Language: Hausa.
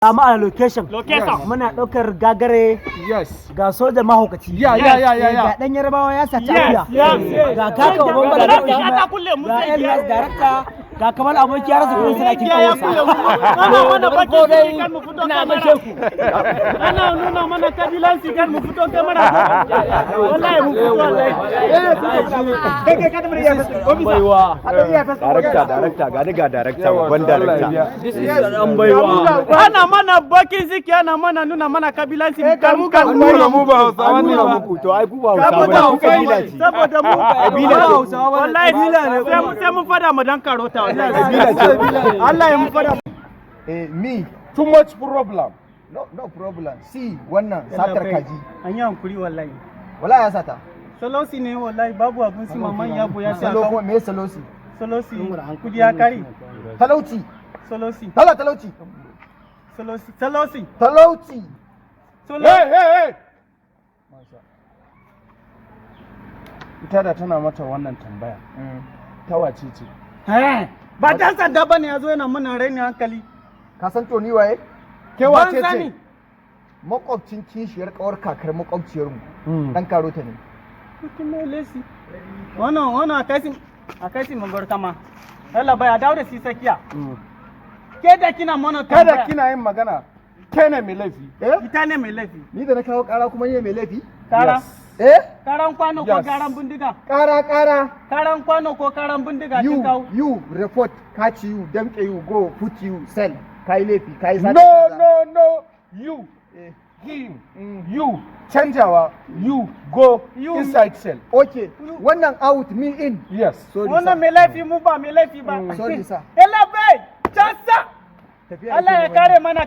Amma a location. Location. Muna ɗaukar gagare. Ga soja mahaukaci. Yeah. Ga ɗan Yarbawa ya saci Yes, akuya. yes. Ga kaka uban bala Ga ta kulle mu ga sai Elias director, ga Kamal aboki ya rasa kudin sadakin Ya kawarsa. kulle mu. Ana mana bakin ciki kan mu fito Ina kamera. gaishe ku. Ana nuna mana kabilanci kan mu fito kamera. Wallahi mu fito, wallahi. Baiwa. Darakta, darakta, ga ni ga darakta, babban darakta. This is dan baiwa. Ana mana bakin ciki, ana mana nuna mana kabilanci kan kan An nuna mu ba Hausawa An ne nuna ba. muku, to ai ku ba Hausawa ba, ku kabila ce. Saboda mu Kabila ce. Wallahi sai mun fada mu dan karota, wallahi. Kabila ce. Allah ya mu fada. Eh, me. Too much problem. No, no problem. See, wannan satar kaji. An yi hankuri, wallahi. Wallahi ya sata. Salosi ne, wallahi babu abun si maman yabo ya ce. Salo kuma me salosi? Salosi kudi ya kare. Talauci. Salosi. Tala talauci. Salosi, salosi. Talauci. Salosi. Hey, hey, hey. Ita da tana mata wannan tambaya. Ta wace ce? Eh, ba dan sanda bane ya zo yana mana raini hankali. Ka san to ni waye? Ke wace Banza ne. ce? Makwabcin kishiyar kawar kakar makwabciyarmu. Dan karota ne. Mutum mai lesi. Wannan a kai si magwarkama. Yalla bai a dawo da si sakiya. Ke da kina mana Kada tambaya. kina yin magana. Ke ne mai laifi. Eh? Ita ne mai laifi. Ni da na kawo kara kuma ni ne mai laifi? Kara. Yes. Eh? Karan kwano ko Yes. karan bindiga? Kara kara. Karan kwano ko karan bindiga kin You, kawo? you report, catch you, damke you, go, put you, sell. Kai laifi, kai sata. No, Kaza. no, no. You, Eh. him, you, canjawa, you go You. inside cell. Okay, wannan out, me in. Yes. Sorry, Wannan sir. mai laifi, mu ba mai laifi ba. Sorry, sir. Yalla bai. Cansa. Tafiya Allah ya yake. kare mana.